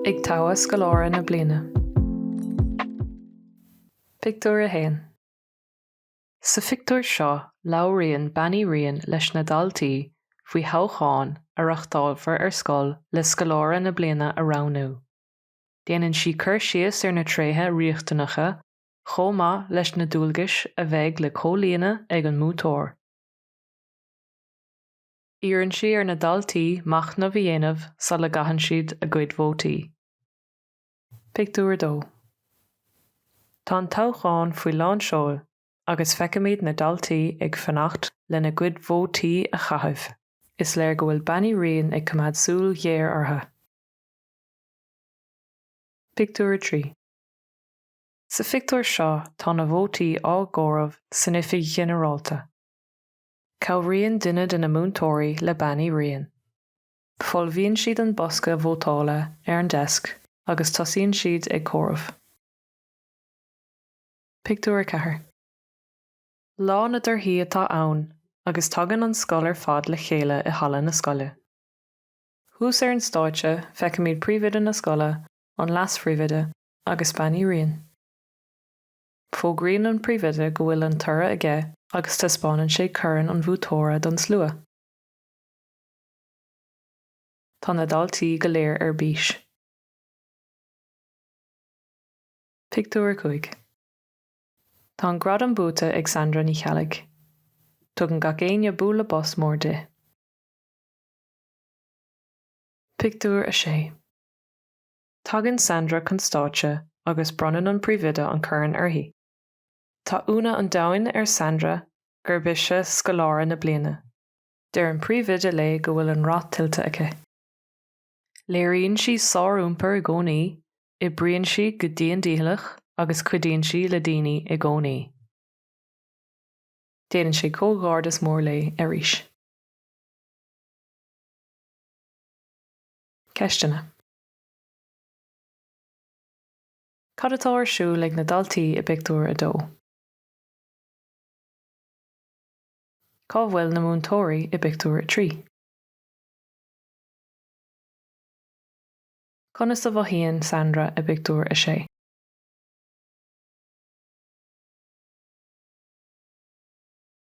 Ag toghadh Scoláire na Bliana. Pictiúr 1. Sa phictiúr seo labhraíonn Bean Uí Riain leis na daltaí faoi thoghchán a reachtálfar ar scoil le Scoláire na Bliana a roghnú. Déanann sí cur síos ar na tréithe riachtanacha chomh maith leis na dualgais a bheidh le comhlíonadh ag an mbuaiteoir. Iarrann sí ar na daltaí machnamh a dhéanamh sula gcaitheann siad a gcuid vótaí. Pictiúr 2. Tá an toghchán faoi lán seoil agus feicimid na daltaí ag fanacht lena gcuid vótaí a chaitheamh. Is léir go bhfuil Bean Uí Riain ag coimeád súil ghéar orthu. Pictiúr 3. Sa phictiúr seo tá na vótaí á gcomhaireamh san oifig ghinearálta. Cabhraíonn duine de na múinteoirí le Bean Uí Riain. Folmhaíonn siad an bosca vótála ar an deasc agus tosaíonn siad ag comhaireamh. Pictiúr 4. Lá na dtorthaí atá ann agus tagann an scoil ar fad le chéile i halla na scoile. Thuas ar an stáitse feicimid príomhoide na scoile, an leas-phríomhoide agus Bean Uí Riain. Fógraíonn an príomhoide go bhfuil an toradh aige agus taispeánann sé corn an bhuaiteora don slua. Tá na daltaí go léir ar bís. Pictiúr 5. Tá an gradam buaite ag Sandra Ní Cheallaigh. Tugann gach éinne bualadh bos mór di. Pictiúr 6. Tagann Sandra chun stáitse agus bronnann an príomhoide an corn uirthi. Tá ionadh an domhain ar Sandra gurb ise Scoláire na Bliana. Deir an príomhoide léi go bhfuil an rath tuillte aici. Léiríonn sí sáriompar i gcónaí, oibríonn sí go dian dícheallach agus cuidíonn sí le daoine i gcónaí. Déanann sé comhghairdeas mór léi arís. Ceisteanna. Cad atá ar siúl ag na daltaí i bpictiúr 2? Cá bhfuil na múinteoirí i bpictiúr 3? Conas a mhothaíonn Sandra i bpictiúr 6?